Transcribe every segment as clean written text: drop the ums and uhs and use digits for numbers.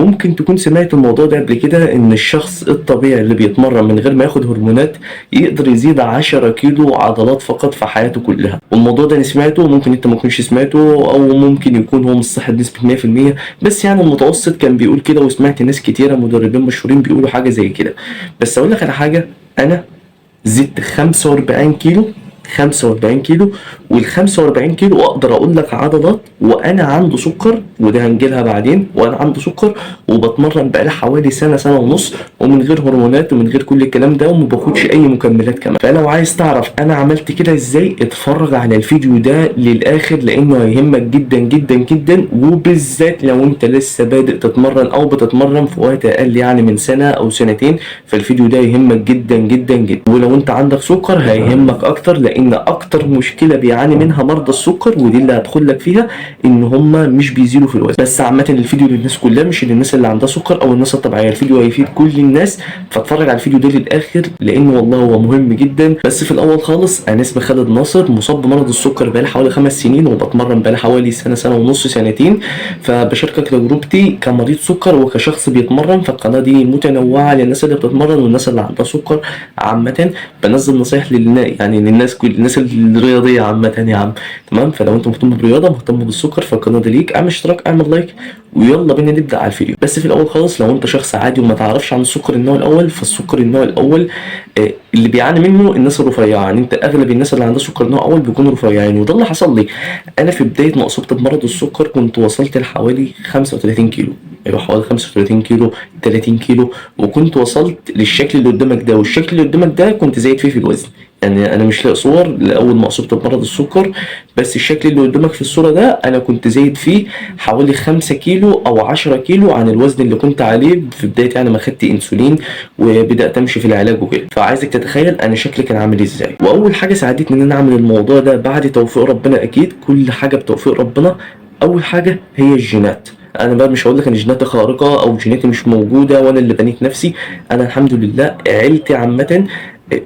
ممكن تكون سمعت الموضوع ده قبل كده، ان الشخص الطبيعي اللي بيتمرن من غير ما ياخد هرمونات يقدر يزيد 10 كيلو عضلات فقط في حياته كلها. والموضوع ده انا سمعته، ممكن انت ما تكونش سمعته، او ممكن يكون هو مش صح بنسبة 100%، بس يعني المتوسط كان بيقول كده، وسمعت ناس كتيرة مدربين مشهورين بيقولوا حاجة زي كده. بس اقول لك على حاجة، انا زدت 45 كيلو، 45 كيلو، وال 45 كيلو اقدر اقول لك عضلات، وانا عنده سكر، وده هنجيلها بعدين، وانا عنده سكر وبتمرن بقالي حوالي سنة سنة ونص، ومن غير هرمونات ومن غير كل الكلام ده، وما باخدش اي مكملات كمان. فلو عايز تعرف انا عملت كده ازاي، اتفرج على الفيديو ده للاخر لانه هيهمك جدا جدا جدا، وبالذات لو انت لسه بادئ تتمرن او بتتمرن في وقت اقل يعني من سنة او سنتين، فالفيديو ده يهمك جدا جدا جدا. ولو انت عندك سكر هيهمك اكتر، لان اكتر مشكلة بيعاني منها مرضى السكر، ودي اللي هدخل لك فيها، ان هم مش بيزيدوا في الوزن. بس عامة الفيديو للناس كلها، مش للناس اللي عندها سكر او الناس الطبيعية، الفيديو هيفيد كل الناس. فاتفرج على الفيديو ده للاخر لان والله هو مهم جدا. بس في الاول خالص، انا اسمي خالد ناصر، مصاب بمرض السكر بقالي حوالي 5 سنين، وبتمرن بقالي حوالي سنة سنة ونص سنتين. فبشاركك تجربتي كمريض سكر وكشخص بيتمرن. فالقناه دي متنوعة للناس اللي بتتمرن والناس اللي عندها سكر عامة. بنزل نصايح يعني للناس، كل الناس الرياضية عامة يا عم، تمام؟ فلو انت مهتم بالرياضة، مهتم بالسكر، فالقناه دي ليك. اعمل اشتراك، اعمل لايك، ويلا بينا نبدا على الفيديو. بس في الاول خالص، لو انت شخص عادي وما تعرفش عن السكر النوع الاول، فالسكر النوع الاول اللي بيعاني منه الناس الرفيعة، يعني انت اغلب الناس اللي عندها سكر نوع اول بيكونوا رفيعين، وده اللي حصل لي. انا في بداية ما اصبت بمرض السكر كنت وصلت لحوالي 35 كيلو، ايوه حوالي 35 كيلو، 30 كيلو، وكنت وصلت للشكل اللي قدامك ده، والشكل اللي قدامك ده كنت زايد فيه في الوزن. يعني انا مش لاقي صور لاول ما اصبت بمرض السكر، بس الشكل اللي قدامك في الصورة ده انا كنت زايد فيه حوالي 5 كيلو او 10 كيلو عن الوزن اللي كنت عليه في بداية يعني ما خدت انسولين وبدات امشي في العلاج وكده. فعايزك تتخيل انا شكلي كان عامل ازاي. واول حاجة ساعدتني ان انا اعمل الموضوع ده بعد توفيق ربنا، اكيد كل حاجة بتوفيق ربنا، اول حاجة هي الجينات. انا بقى مش هقول لك ان جيناتي خارقة او جيناتي مش موجودة وانا اللي بنيت نفسي، انا الحمد لله عيلتي عامة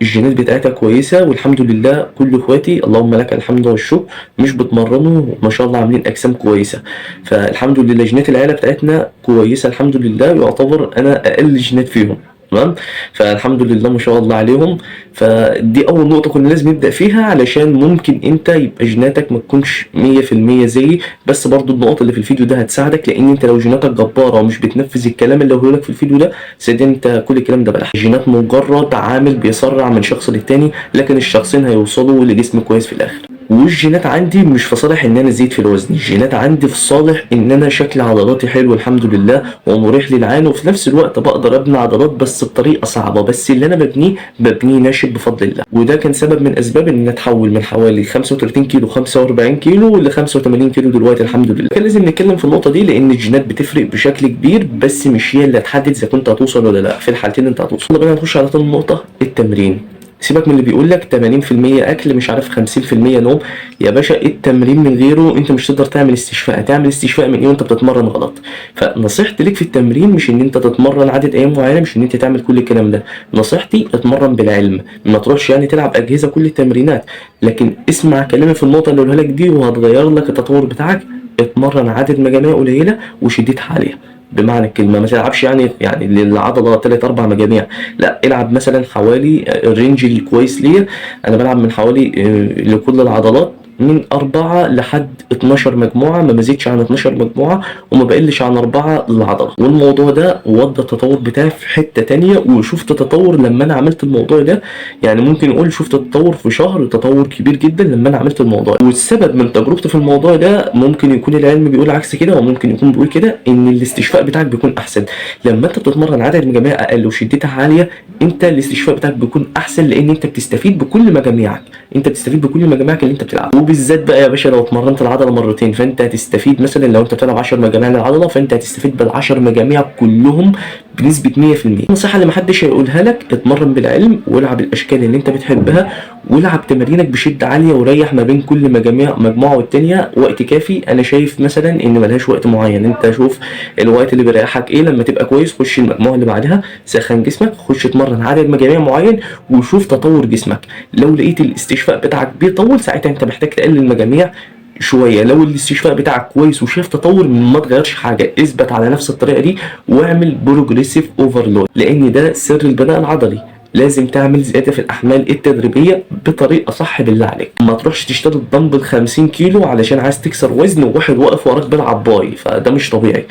الجينات بتاعتها كويسة، والحمد لله كل اخواتي اللهم لك الحمد والشكر مش بتمرنوا ما شاء الله عاملين اجسام كويسة. فالحمد لله جينات العيلة بتاعتنا كويسة الحمد لله، يعتبر انا اقل جينات فيهم، تمام؟ فالحمد لله ما شاء الله عليهم. فدي اول نقطة كنا لازم نبدا فيها، علشان ممكن انت يبقى جيناتك ما تكونش 100% زيي، بس برضو النقط اللي في الفيديو ده هتساعدك، لان انت لو جيناتك جبارة ومش بتنفذ الكلام اللي هقوله لك في الفيديو ده، صدقني انت كل الكلام ده بلح. الجينات مجرد عامل بيسرع من شخص للتاني، لكن الشخصين هيوصلوا لجسم كويس في الاخر. والجينات عندي مش في صالح ان انا ازيد في الوزن، الجينات عندي في صالح ان انا شكل عضلاتي حلو الحمد لله ومريح للعين، وفي نفس الوقت بقدر ابني عضلات بس بطريقة صعبة، بس اللي انا ببنيه ببنيه ناشف بفضل الله. وده كان سبب من اسباب ان انا اتحول من حوالي 35 كيلو 45 كيلو ل 85 كيلو دلوقتي الحمد لله. كان لازم نتكلم في النقطة دي لان الجينات بتفرق بشكل كبير، بس مش هي اللي هتحدد اذا كنت هتوصل ولا لا، في الحالتين انت هتوصل. يلا بينا نخش على تاني نقطة، التمرين. سيبك من اللي بيقول لك 80% اكل مش عارف 50% نوم، يا باشا التمرين من غيره انت مش تقدر تعمل استشفاء. هتعمل استشفاء من ايه وانت بتتمرن غلط؟ فنصيحتي ليك في التمرين مش ان انت تتمرن عدد ايام معينة، مش ان انت تعمل كل الكلام ده، نصيحتي اتمرن بالعلم، ما تروحش يعني تلعب اجهزة كل التمرينات، لكن اسمع كلامي في النقطة اللي اقولها لك دي وهتغير لك التطور بتاعك. اتمرن عدد مجاميع قليله وشدتها عالية، بمعنى الكلمة ما تلعبش يعني للعضله 3 4 مجاميع، لا العب مثلا حوالي ال range الكويس ليا، انا بلعب من حوالي لكل العضلات من 4 لحد 12 مجموعة، ما بزيدش عن 12 مجموعة وما بقلش عن 4 للعضلة. والموضوع ده ودى التطور بتاعي في حتة تانية، وشفت تطور لما انا عملت الموضوع ده، يعني ممكن اقول شفت تطور في شهر، تطور كبير جدا لما انا عملت الموضوع ده. والسبب من تجربتي في الموضوع ده ممكن يكون العلم بيقول عكس كده وممكن يكون بيقول كده، ان الاستشفاء بتاعك بيكون احسن لما انت بتتمرن عدد مجاميع اقل وشدتها عالية، انت الاستشفاء بتاعك بيكون احسن لان انت بتستفيد بكل مجاميعك، انت بتستفيد بكل مجاميعك اللي انت بتلعبها. وبالذات بقى يا باشا لو اتمرنت العضلة مرتين فانت هتستفيد، مثلا لو انت بتلعب 10 مجاميع للعضله فانت هتستفيد بال10 مجاميع كلهم بنسبة 100%. النصيحة اللي محدش هيقولها لك، اتمرن بالعلم والعب الاشكال اللي انت بتحبها، والعب تمارينك بشده عالية، وريح ما بين كل مجموعة والتانية وقت كافي. انا شايف مثلا ان ملهاش وقت معين، انت شوف الوقت اللي بيريحك ايه، لما تبقى كويس خش المجموعة اللي بعدها، سخن جسمك، خش اتمرن عدد مجاميع معين وشوف تطور جسمك. لو لقيت الاستشفاء بتاعك بيطول ساعتها انت محتاج تقلل المجاميع، شوية. لو الاستشفاء بتاعك كويس وشايف تطور ما تغيرش حاجة، اثبت على نفس الطريقة دي واعمل progressive overload، لان ده سر البناء العضلي. لازم تعمل زيادة في الاحمال التدريبية بطريقة صح بالله عليك. ما تروحش تشتري الدمبل 50 كيلو علشان عايز تكسر وزن وواحد واقف وراك بيلعب bi، فده مش طبيعي.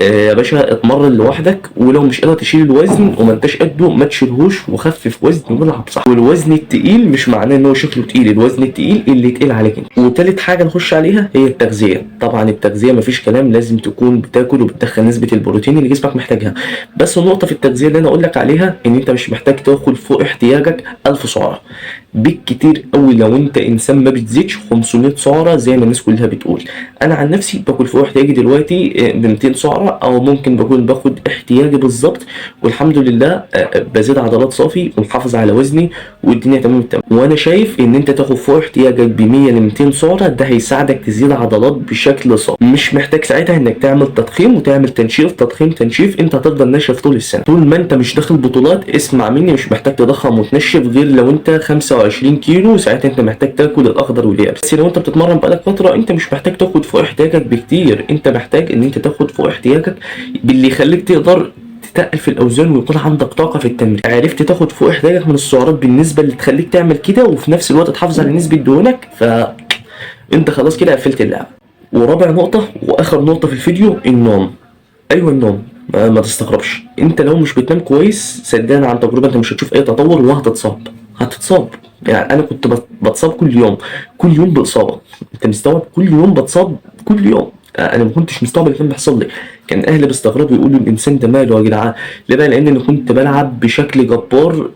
يا باشا اتمرن لوحدك، ولو مش قادر تشيل الوزن وما انتش قده ما تشيلهوش، وخفف وزن والعب صح. والوزن التقيل مش معناه ان هو شكله تقيل، الوزن التقيل اللي تقيل عليك انت. وتالت حاجة نخش عليها هي التغذية. طبعا التغذية مفيش كلام، لازم تكون بتاكل وبتدخل نسبه البروتين اللي جسمك محتاجها. بس النقطة في التغذية اللي انا اقول لك عليها ان انت مش محتاج تاكل فوق احتياجك 1000 سعره بالكتير قوي. لو انت انسان ما بتزيدش 500 سعره زي ما الناس كلها بتقول. انا عن نفسي باكل فوق احتياجي دلوقتي ب 200 سعره، او ممكن بكون باخد احتياجي بالظبط، والحمد لله بزيد عضلات صافي ومحافظ على وزني والدنيا تمام التمام. وانا شايف ان انت تاخد فوق احتياجك ب 100 ل 200 سعره، ده هيساعدك تزيد عضلات بشكل صافي. مش محتاج ساعتها انك تعمل تضخيم وتعمل تنشيف تضخيم تنشيف، انت هتفضل ناشف طول السنة طول ما انت مش داخل بطولات. اسمع مني، مش محتاج تضخم وتنشف غير لو انت 25 كيلو، ساعتها انت محتاج تاكل الاخضر واليابس. بس لو انت بتتمرن بقالك فترة انت مش محتاج تاخد فوق احتياجك بكتير، انت محتاج ان انت تاخد فوق احتياجك باللي يخليك تقدر تتقل في الاوزان ويكون عندك طاقة في التمرين. عرفت تاخد فوق احتياجك من السعرات بالنسبة اللي تخليك تعمل كده، وفي نفس الوقت تحافظ على نسبه دهونك، فانت خلاص كده قفلت اللعبة. ورابع نقطة واخر نقطة في الفيديو، النوم. ايوه النوم، ما تستغربش، انت لو مش بتنام كويس صدقني عن تجربه انت مش هتشوف اي تطور وهتتصاب، هتتصاب. يعني انا كنت بتصاب كل يوم، كل يوم باصابة، انت مستوعب؟ كل يوم بتصاب، كل يوم. انا ما كنتش مستوعب اللي كان بيحصل لي، كان اهلي بيستغربوا يقولوا الانسان ده ماله يا جدعان؟ ليه بقى؟ لان انا كنت بلعب بشكل جبار،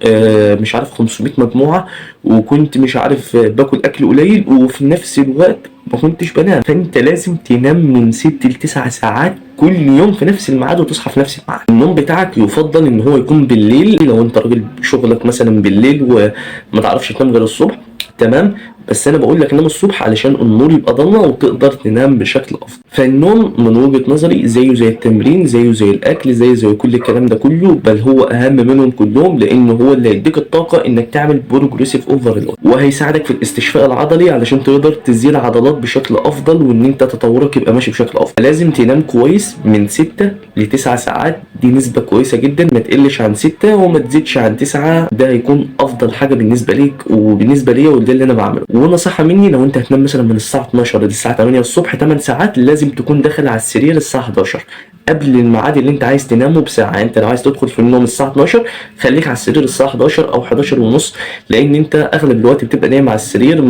مش عارف 500 مجموعة، وكنت مش عارف باكل اكل قليل، وفي نفس الوقت ما كنتش بنام. فانت لازم تنام من 6 ل 9 ساعات كل يوم في نفس الميعاد، وتصحى في نفس الميعاد. النوم بتاعك يفضل ان هو يكون بالليل، لو انت راجل شغلك مثلا بالليل وما تعرفش تنام غير الصبح، تمام، بس انا بقول لك نام الصبح علشان النور يبقى ضلمة وتقدر تنام بشكل افضل. فالنوم من وجهة نظري زيه زي التمرين، زيه زي الاكل، زيه زي كل الكلام ده كله، بل هو اهم منهم كلهم، لانه هو اللي هيديك الطاقة انك تعمل progressive overload، وهيساعدك في الاستشفاء العضلي علشان تقدر تزيد عضلات بشكل افضل، وان انت تطورك يبقى ماشي بشكل افضل. لازم تنام كويس من 6 ل 9 ساعات، دي نسبه كويسة جدا، ما تقلش عن 6 وما تزيدش عن 9، ده هيكون افضل حاجة بالنسبة ليك وبالنسبة ليا، وده اللي انا بعمله. ونصيحة مني، لو انت هتنام مثلا من الساعة 12 للساعة 8 الصبح 8 ساعات، لازم تكون داخل على السرير الساعة 11 قبل الميعاد اللي انت عايز تنامه بساعة. انت لو عايز تدخل في النوم الساعة 12 خليك على السرير الساعة 11 او 11 ونص، لان انت اغلب الوقت بتبقى نايم على السرير،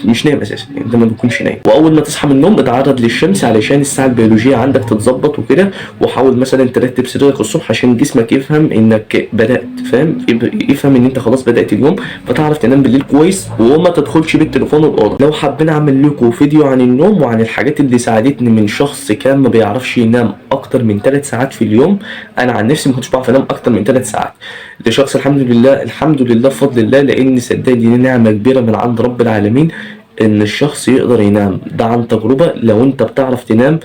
مش نايم اساسا، انت ما بتكونش نايم. واول ما تصحى من النوم اتعرض للشمس علشان الساعة البيولوجية عندك تتظبط وكده، وحاول مثلا ترتب سريرك الصبح عشان جسمك يفهم انك بدات، فاهم، يفهم ان انت خلاص بدات اليوم، فتعرف تنام بالليل كويس وما تدخلش بالتليفون الاوضة. لو حابين اعمل لكم فيديو عن النوم وعن الحاجات اللي ساعدتني من شخص كان ما بيعرفش ينام اكتر من 3 ساعات في اليوم، انا عن نفسي ما كنتش بعرف انام اكتر من 3 ساعات، لشخص الحمد لله، الحمد لله بفضل الله، لان صدقني دي نعمه كبيرة من عند رب العالمين ان الشخص يقدر ينام. ده عن تجربه، لو انت بتعرف تنام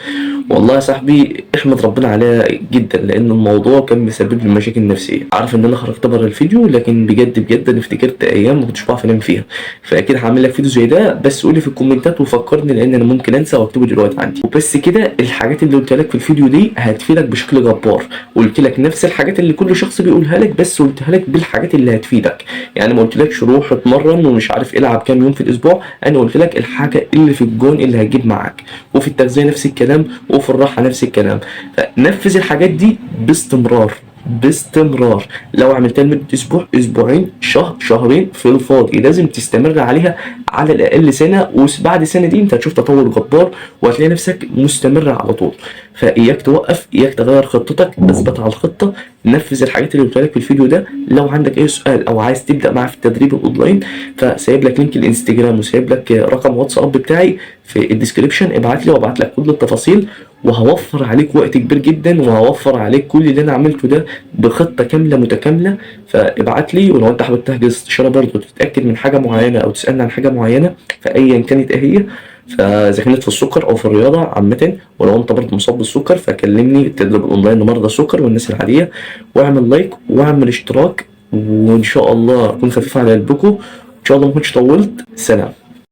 والله يا صاحبي احمد ربنا عليها جدا، لان الموضوع كان مسبب لي مشاكل نفسية. عارف ان انا خرجت بره الفيديو، لكن بجد بجد انا افتكرت ايام ما كنتش بعرف انام فيها، فاكيد هعمل لك فيديو زي ده، بس قولي في الكومنتات وفكرني لان انا ممكن انسى واكتبه دلوقتي عندي. وبس كده، الحاجات اللي قلتها لك في الفيديو دي هتفيدك بشكل جبار. قلت لك نفس الحاجات اللي كل شخص بيقولها لك، بس قلتها لك بالحاجات اللي هتفيدك. يعني ما قلتلكش روح اتمرن ومش عارف العب كام يوم في الاسبوع، انا قلت لك الحاجة اللي في الجون اللي هتجيب معاك. وفي التغذية نفس الكلام، وفي الراحة نفس الكلام. فنفذ الحاجات دي باستمرار باستمرار، لو عملتها لمدة اسبوع، اسبوعين، شهر، شهرين، في الفاضي لازم تستمر عليها على الاقل سنة، وبعد سنة دي انت هتشوف تطور جبار وهتلاقي نفسك مستمر على طول. فاياك توقف، اياك تغير خطتك، اثبت على الخطة، نفذ الحاجات اللي قلتها لك في الفيديو ده. لو عندك اي سؤال او عايز تبدا معايا في التدريب الاونلاين، فسايب لك link الانستجرام وسايب لك رقم واتساب بتاعي في ال description، ابعت لي وابعت لك كل التفاصيل، وهوفر عليك وقت كبير جدا، وهوفر عليك كل اللي انا عملته ده بخطه كاملة متكاملة. فابعت لي، ولو انت حابب تحجز استشاره برضه تتاكد من حاجة معينة او تسالني عن حاجة معينة فايا كانت ايه هي، فاذا كانت في السكر او في الرياضة عامة، ولو انت برضه مصاب بالسكر فكلمني. التدريب الاونلاين لمرضى السكر والناس العادية. واعمل like واعمل اشتراك، وان شاء الله اكون خفيف على قلبكم، ان شاء الله ما كنتش طولت. سلام.